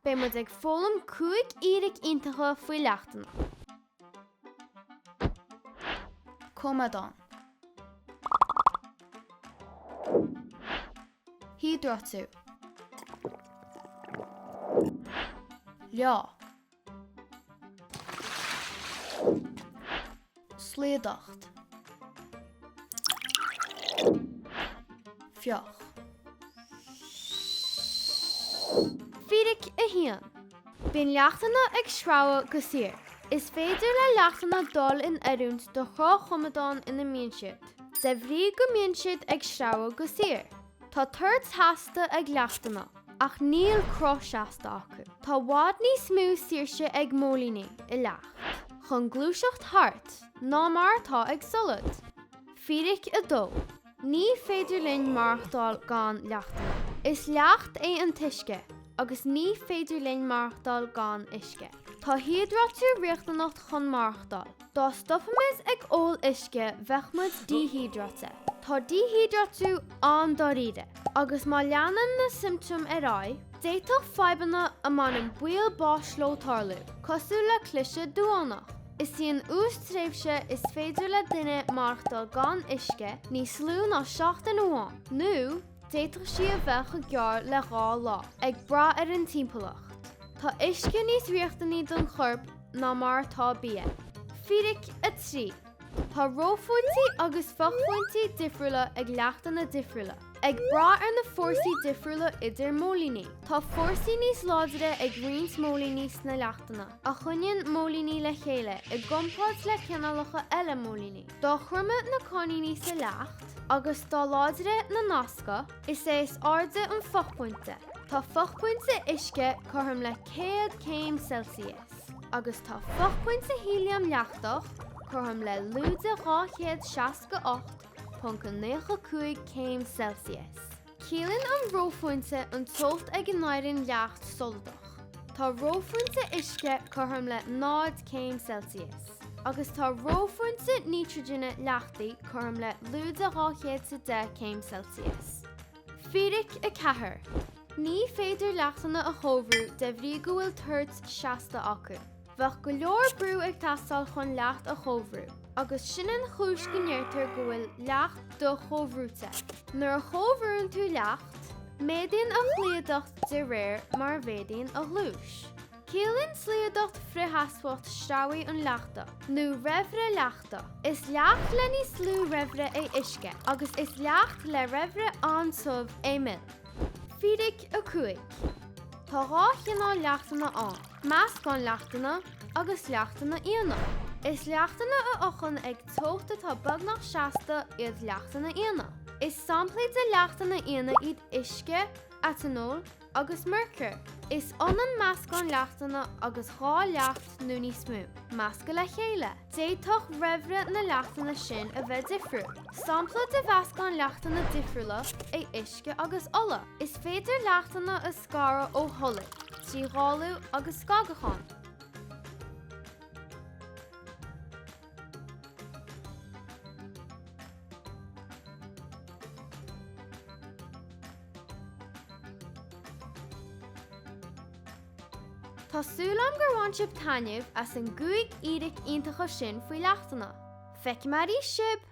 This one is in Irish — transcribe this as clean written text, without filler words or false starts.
Beidh muid ag foghlaim 5 fhíric iontacha faoi leachtanna. Coimeádán. Hiodráitiú. Leá. Slaodacht. Fiuch. Fíric 1. Bíonn leachtanna ag sreabhadh go saor. Is féidir le leachtanna dul in oiriúint do chruth choimeádán ina mbíonn siad, de bhrí go mbíonn siad ag sreabhadh go saor. Tá toirt sheasta ag leachtanna, ach níl cruth seasta acu. Tá i bhfad níos mó saoirse ag móilíní i leacht chun gluaiseacht thart ná mar atá ag solad. Fíric 2. Ní féidir linn maireachtáil gan leachtanna. Is leacht é an t-uisce agus ní féidir linn maireachtáil gan uisce. Tá hiodráitiú riachtanach chun maireachtáil. Dá stopfaimis ag ól uisce bheadh muid díhiodráite. Tá díhiodráitiú an-dáiríre, agus má leanann na siomptóim ar aghaidh, d'fhéadfadh fadhbanna a mbaineann baol báis leo tarlú, cosúil le cliseadh duánach. Is í an uastréimhse is féidir le duine maireachtáil gan uisce níos lú ná seachtain amháin, nó d'fhéadfadh sí a bheith chomh gearr le 2 lá, ag brath ar an timpeallacht. Tá uisce níos riachtanaí don chorp ná mar atá bia. Fíric 3. Tá reophointí agus fiuchphointí difriúla ag leachtanna difriúla, ag brath ar na fórsaí difriúla idir móilíní. Tá fórsaí níos láidre ag roinnt móilíní sna leachtanna, a choinníonn móilíní le chéile i gcomparáid le cineálacha eile móilíní. Dá throime na cáithníní sa leacht agus dá láidre na nasca, is ea is airde an fiuchphointe. Tá fiuchphointe uisce cothrom le 100 céim Celsius agus tá fiuchphointe héiliam leachtach cothrom le lúide 268.95 céim Celsius. Ciallaíonn an reophointe an teocht ag a n-éiríonn leacht soladach. Tá reophointe uisce cothrom le 0 céim Celsius agus tá reophointe nítrigine leachtaí cothrom le lúide 210 céim Celsius. Fíric 4. Ní féidir leachtanna a chomhbhrú de bhrí go bhfuil toirt seasta acu. Bheadh go leor brú ag teastáil chun leacht a chomhbhrú, agus sin an chúis go ndeirtear go bhfuil leacht do-chomhbhrúite. Nuair a chomhbhrúnn tú leacht, méadaíonn a shlaodacht de réir mar a mhéadaíonn a dhlús. Ciallaíonn slaodacht frithsheasmhacht sreabhaidh an leachta, nó raimhre leachta. Is leacht le níos lú raimhre é uisce, agus is leacht le raimhre an-tiubh é mil. Fíric 5. Tá 2 chineál leachtanna ann, meascán leachtanna agus leachtanna íona. Is leachtanna a fhiuchann ag teocht atá beagnach seasta iad leachtanna íona. Is samplaí de leachtanna íona iad uisce, eatanól, agus meircir. Is ionann meascán leachtanna agus 2 leacht nó níos mó, measctha le chéile. D'fhéadfadh raimhre na leachtanna sin a bheith difriúil. Sampla de mheascán leachtanna difriúla é uisce agus ola. Is féidir leachtanna a scaradh ó sholaid trí dhálú agus scagachán. Tá súil agam gur bhain sibh taitneamh as an gcúig fhíric iontacha sin faoi leachtanna. Feicfidh mé arís sibh!